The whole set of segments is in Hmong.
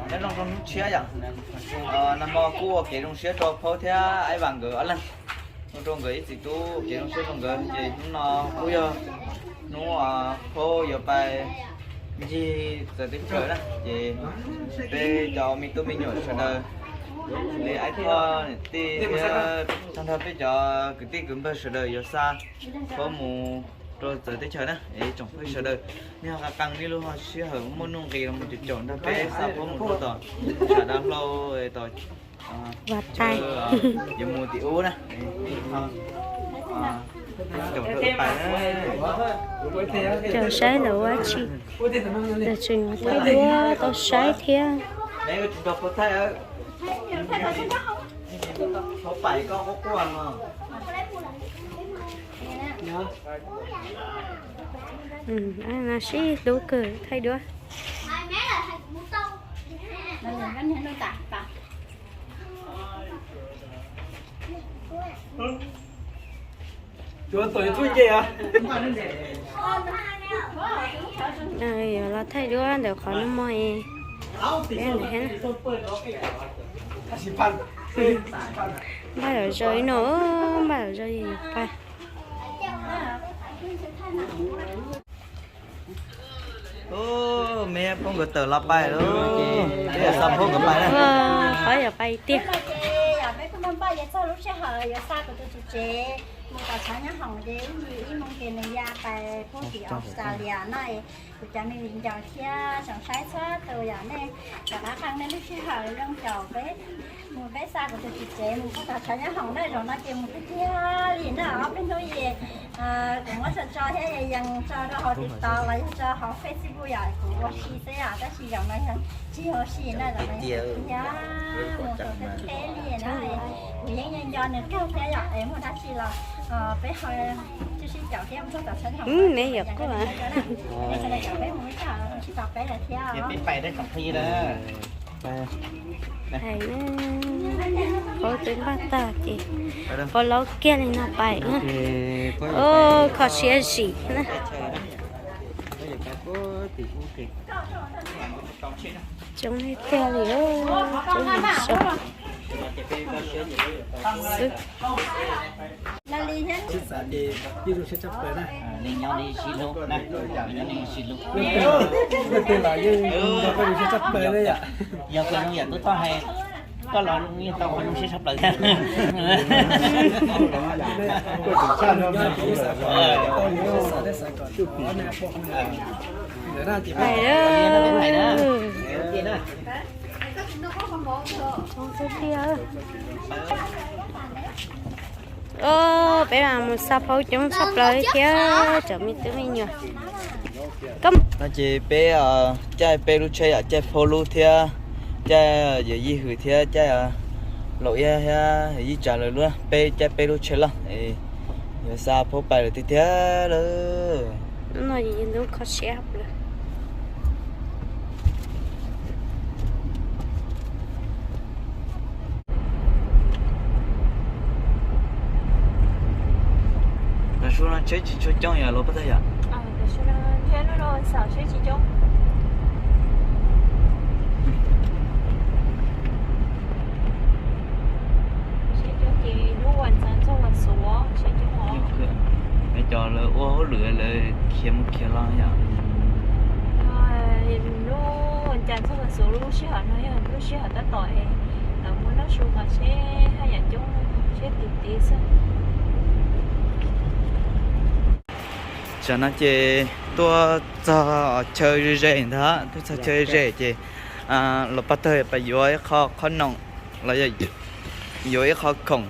Nyob zoo rau hnub tshiab yom. Nag hmo kuj ua kev zoo siab rau Phaub thiab Aib Vas nkawd ob leeg, ua rau nkawd ib txiv tub kev zoo siab rau nkawd ces hnub no kuj yog hnub Phaub yuav pais ncig txawv teb chaws na, ces peb cov me tub me nyuam sawv daws li Aib Thoj niam tij thiab tag nrho peb cov kwv tij kwv npawg sawv daws yuav xa Phaub mus rau txawv teb chaws na. Es tsoom phooj ywg sawv daws nej ho qee nej lub sij hawm muaj nuj nqis los mus caum caum nrog peb xa Phaub mus rau tom Sam Dav Hlau, tom chaw yuav mus tim ub na. Caum saib lawv ua tsi, lawv tseem thaij duab tau saib thiab. Sib hlub kawg thaij duab. Yuav los thaij duab ntawm qhov no mog. Npaj yom zog ib no, npaj yom zog yuav pais. Me Phaub nkawd tawm los pais lawm, peb yuav xa Phaub nkawd pais na. Qhov yuav pais tiag. Peb kuj npaj npaj yuav txog lub sij hawm yuav xa kuv tus txiv tsev mus tom tshav nyob hoom ces ib yim ib moos ces nws ya pais puag tim Australia no. Kuv cov me viv ncaus thiab tsoom saib txhua tus yom, nej rov qab qee nej lub sij hawm zoo caum peb mus, peb xa kuv tus txiv tsev mus puag tom tshav nyob hoom na. Zaum no ces mus tiag tiag li na, ob peb hnub es kuv muab tso tso thiab yees tso rau hauv TikTok los yog tso hauv Facebook yom, kuv ua si xwb yom, tab sis zaum no yog tsis ua si na, zaum no yog tiag mus tau teb teb li na. Kuv yeej nco nco nws kawg thiab yom, es muaj dab tsi los peb ho sib sib caum thiab mus txog tom tshav nyob hoom. Me yam kuj sib tos peb lawm thiab. Hais, Phaub twb npaj tag ces Phaub laub kiag li no pais na. Kho siab zim na. Coob tiag li, coob xwb. Yog koj zoo yam tub Thoj hais, koj los yeej tau qhov zoo siab tshaj plaws thiab. Peb mas mus xa Phaub coob tshaj plaws thiab cov me tub me nyuam. No ces peb caij peb lub tsheb yom, caij Phaub lub thiab caij Yawm Yij Hwm thiab caij Laus Iab thiab Yij Tsav lawv lub, peb caij peb lub tsheb loj es yuav xa Phaub pais lawm tiag tiag lawm. Hnub no yus ntub kho siab. Tav su no tsheb tsis tshua coob yom los pab tag yom. Cov lawv ua hauj lwm lawv khiav mus khiav los yom. Lub cas txog txog lub sij hawm no yog lub sij hawm tab tom lawv muaj noj su mas tsheb haj yam coob, tsheb tiv tiv xwb. Tam no ces tuaj txog chaw ze ze ntag, tuaj txog chaw ze ze ces los pab tawg pais yuav ib qho khob noom los yog yuav ib qho khoom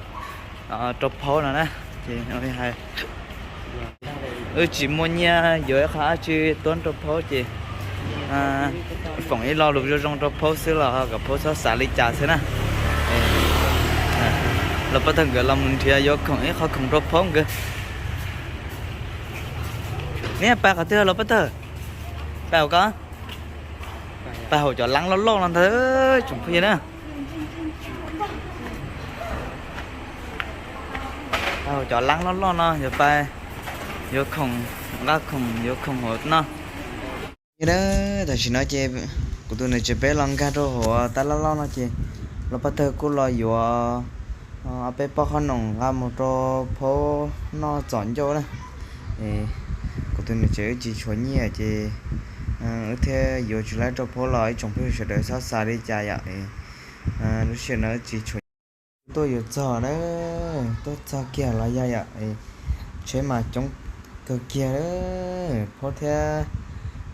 rau Phaub no na. Ces hais wb tsis muaj nyiaj yuav ib qho dab tsi tuab rau Phaub ces foom ib lo lus zoo zoo rau Phaub xwb los kom Phaub txhob xav li cas xwb na. Los pab tawg nkawd los mus nrhiav yuav khoom ib qho khoom rau Phaub nkawd. Neb pais qhov twg los pab tawg? Pais hauv ko, pais hauv cov lab loj loj no ntag tsoom phooj ywg na. Pais hauv cov lab loj loj no yuav pais yuav khoom, nqa khoom yuav khoom hauv no. Tam sim no ces Kuv tus niam tsev peb los nkag rau hauv tab laj loj no ces los pab tawg kuj los yuav ob peb pob qhob noom nqa mus rau phaub noj txom ncauj na. Kuv tus niam tsev wb tsis tshuav nyiaj ces wb thiaj yuav tsis laib rau phaub los ib tsoom phooj ywg sawv daws txhob xav li cas yom. Lub sij hawm no wb tsis tshuav nyiaj, tuaj yuav txog na, tuaj txog kiag los yog yom, tsheb mas coob kawg kiag. Phaub thiab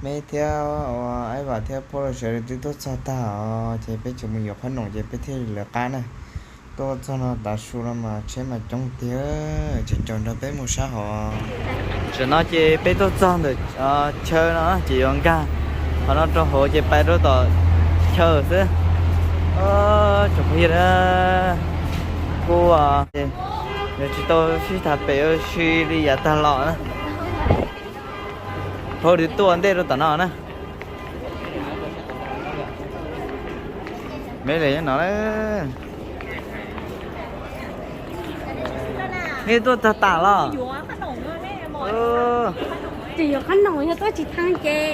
me thiab ua aib vam thiab phaub los sawv daws twb tuaj txog tag os, ces peb tseem mus yuav qhob noom ces peb thiaj li lawv qab na. Tuaj txog no tav su no mas tsheb mas coob tiag, tseem caum nrog peb mus sab hauv. Tam no ces peb tuaj txog ntawm chaw no ces yuav nkag qhov no rau hauv ces pais rau tom chaw xwb. Tsoom phooj ywg, kuj yuav tsis tau sib tham pem ua si li yav tag los na. Phaub twb tuaj ntej rau tom no na. Me li no, nej tuaj tag tas los? Tsis yuav qhob noom yog tuaj tsis thaj ces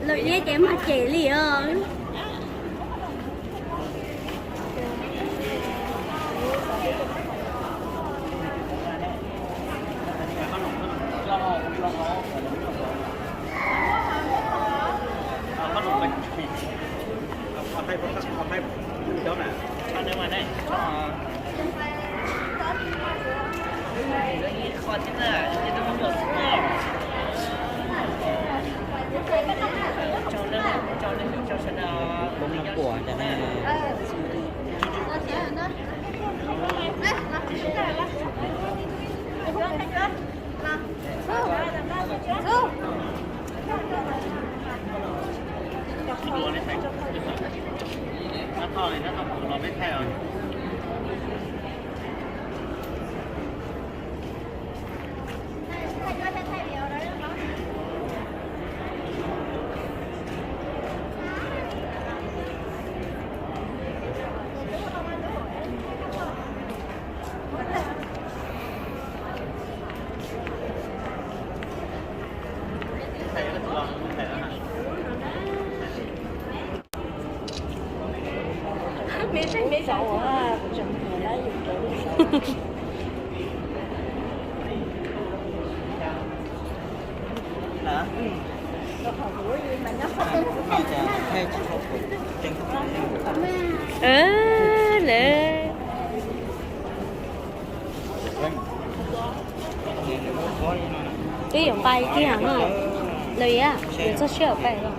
lawm liab ces mag cem li os. Twb yuav pais kiag no, lawv yuav txog sij hawm pais los.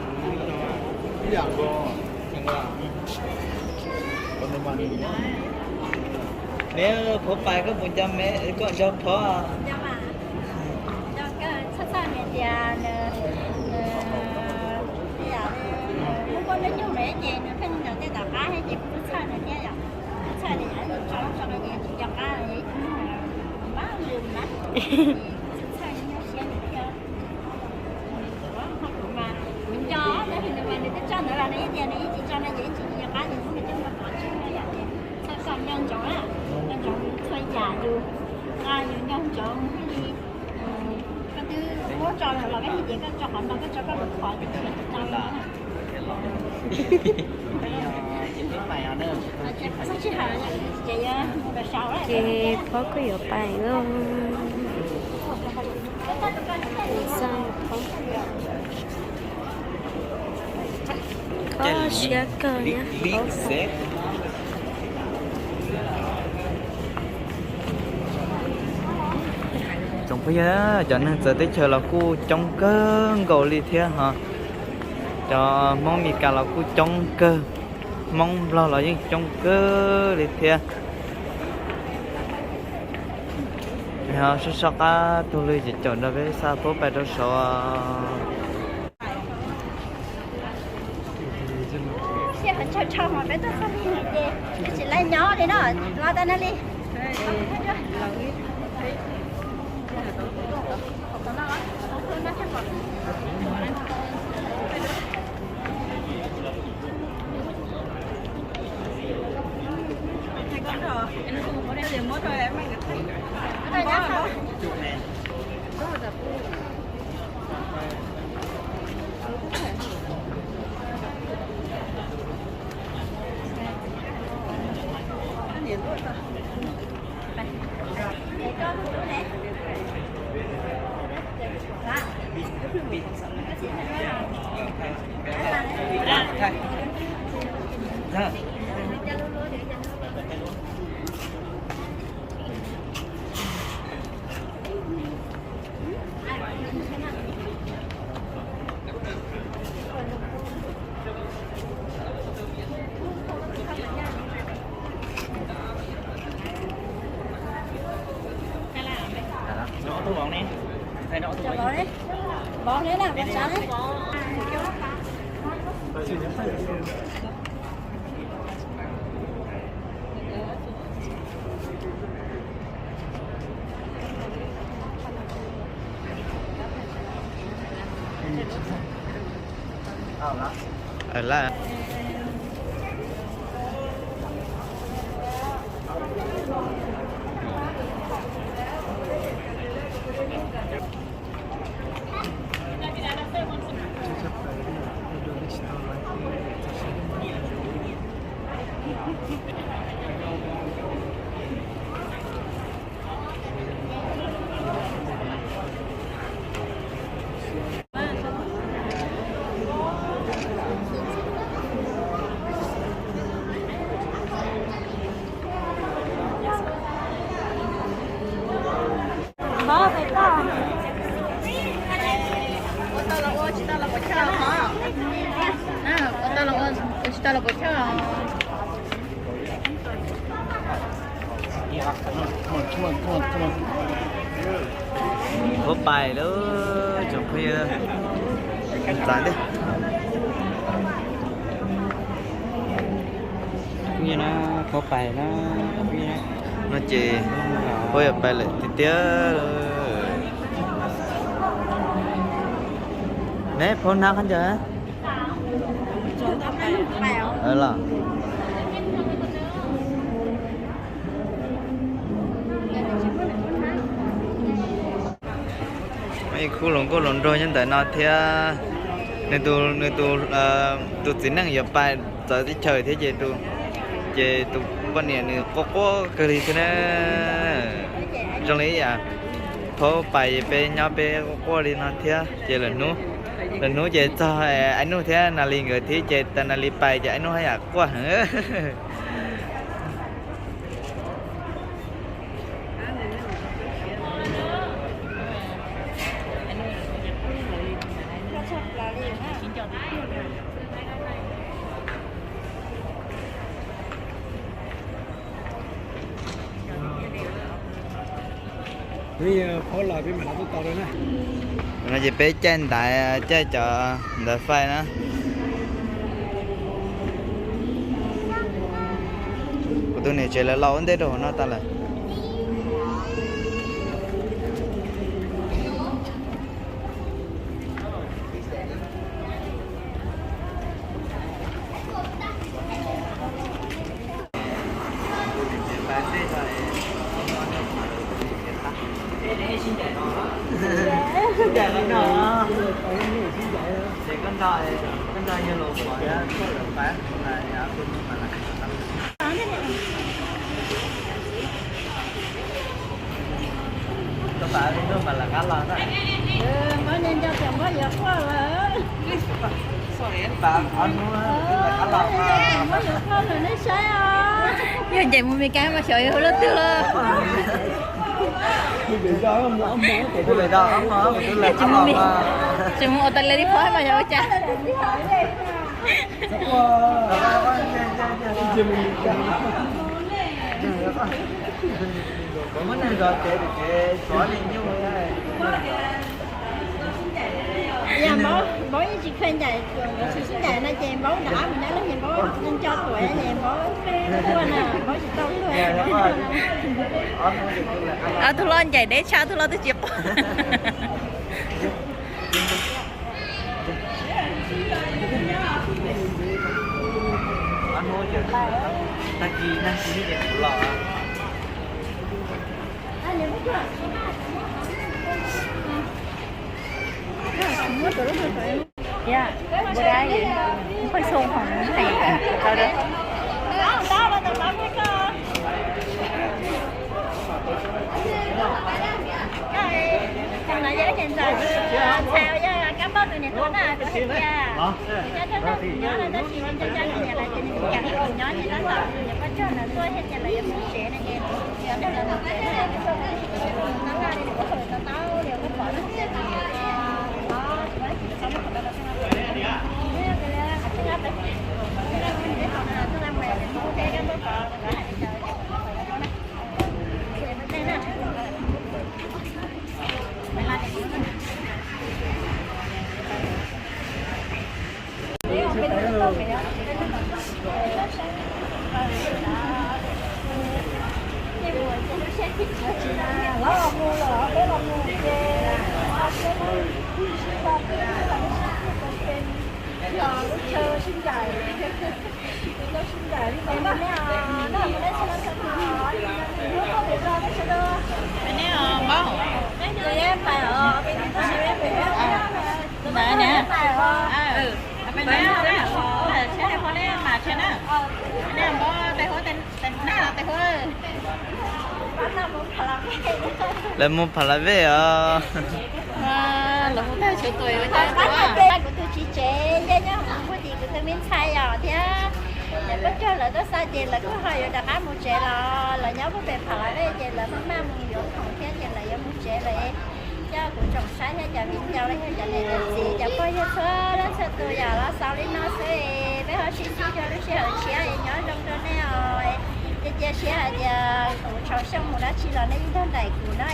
Neb, phaub pais koj puas nco me, koj nco phaub? Txhawj txhawj nws tias nws, nws, nws, nws muaj poj nrog nyuj lawm ces nws pheej nyob tej tom qab thiab ces kuv txhawj nws thiab yom. Txhawj nws, tso tso no ces tsis nco qab, ib tug nyuj mas lwm na, txhawj nws nyob siab nws thiab. Kuv mas kuv nco, tab sis nws mas nws twb tso ntawd los nws yeej tias nws yeej tsis tso no ces yeej tsis nco qab, ces muab nws coj mus qhov tseg no yom. Txhawj kom nco ntsoov na, nco ntsoov txhua yam yus, yus nco ntsoov li. Koj twb muab tso los los koj hais tias koj tso qhov no, koj tso koj lub qhov ces koj tsis tau li. Txhob sij hawm ces yuav mus rau saud. Ces phaub kuj yuav pais lawm. Kho siab kawg li. Tsoom phooj ywg, cov neeg txawv teb chaws los kuj coob kawg nkaus li thiab ho. Cov Hmoob Mes Kas los kuj coob kawg, Hmoob Nplog los yeej coob kawg li thiab. Ho sab sab qab tug lw ces caum nrog peb xa phaub pais rau saud. Sij hawm tshaw tshaw mas peb tuaj txog li no ces tsis laib nyob li no, los tau no li. Ua tau los ua, tsis tau los puas choj? Ua tau los ua, tsis tau los puas choj? Pab pais lawm tsoom phooj ywg, txav ntej. Phob pais na, no ces phob yuav pais lawm tiag tiag. Ne phob hnab khaub ncaws los. Muaj ib khub hluas nkauj hluas nraug nyob ntawm no thiab. Nws tus, nws tus, tus txiv neej yuav pais txawv teb chaws thiab ces, ces tus poj niam nws quaj quaj kawg li thiab na. Zoo li ib yam phob pais peb nyob peb quaj quaj li no thiab ces lwm hnub, lwm hnub ces txog Aib Nuj thiab Nas Lis nkawd thiab ces tas Nas Lis pais ces Aib Nuj haj yam quaj heev. No ces peb caij ntaiv, caij cov ntawv fais na. Kuv tus niam tsev lawv los ua ntej rau hauv no tas lawm. Yog ncaim mus Mes Kas mas xyov yog hu lub twg los. Tsis mus ua tas li phob mas yog ua cas. Yog Npaub, Npaub yeej tsis kheev ncaim, tsis sib ncaim no ces Npaub nram ab mus nyob lawm ces Npaub nco tuam ces Npaub quaj na, Npaub tsis tau luag. Ob tug hlob ncaim deb tshaj, ob tug hlob twb tsis quaj. No yog ib ce ntxawm, txhais yog kab npauj tus niam hluas na, kuv hais tias nws nyob thoob ntuj nyob no tab sis nws nco nco nws niam lawm ces nws tsis kam nws nyob ces tab tom nws niam poj rog ntawd tuaj thiab ces lawv yuav mus tsev no ces yuav nrog lawv mus tsev na. Tab laj li kuv hawm tau tau li kuv pom no. Los mus lawm, peb los mus ces, lub chaw sib ncaim, sib ncaim li no. Lawv mus Pha La Vej os. Kuv tus txiv tsev nyob Huj Tim, kuv tus me ntxhais os thiab niam poj rog lawv tuaj xa ces lawv kuj ho yuav rov qab mus tsev los, lawv nyob puag pem Pha La Vej ces lawv maj maj mus yuav khoom thiab ces lawv yuav mus tsev lawm. Coj kuv tsoom saib thiab cov viv ncaus los yog cov niam cov txiv cov phooj ywg txhua leej txhua tus yom, los xaus li no xwb, peb ho sib ntsib dua lub sij hawm tshiab, nyob zoo rau nej os. Cia cia siab hais tias kuv tsaus xyoo mus dab tsi los nej yeej nrog nraim kuv na.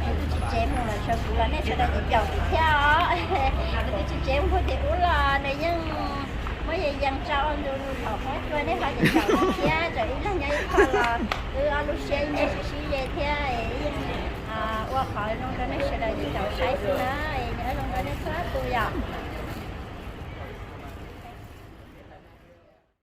Kuv tus txiv tsev mus los tshuav kuv los nej sawv daws caum kuv thiab os. Kuv tus txiv tsev mus puag tim ub los nws yeej muab yees yees tso ua ntu lus thaum qub tuaj, nej ho caum kuv thiab, txawm ib leeg nyob ib qho los wb ob lub siab yeej sib sib ze thiab, yeej ua qhov zoo rau nej sawv daws caum saib xwb na. Nyob zoo rau nej txhua tus yom.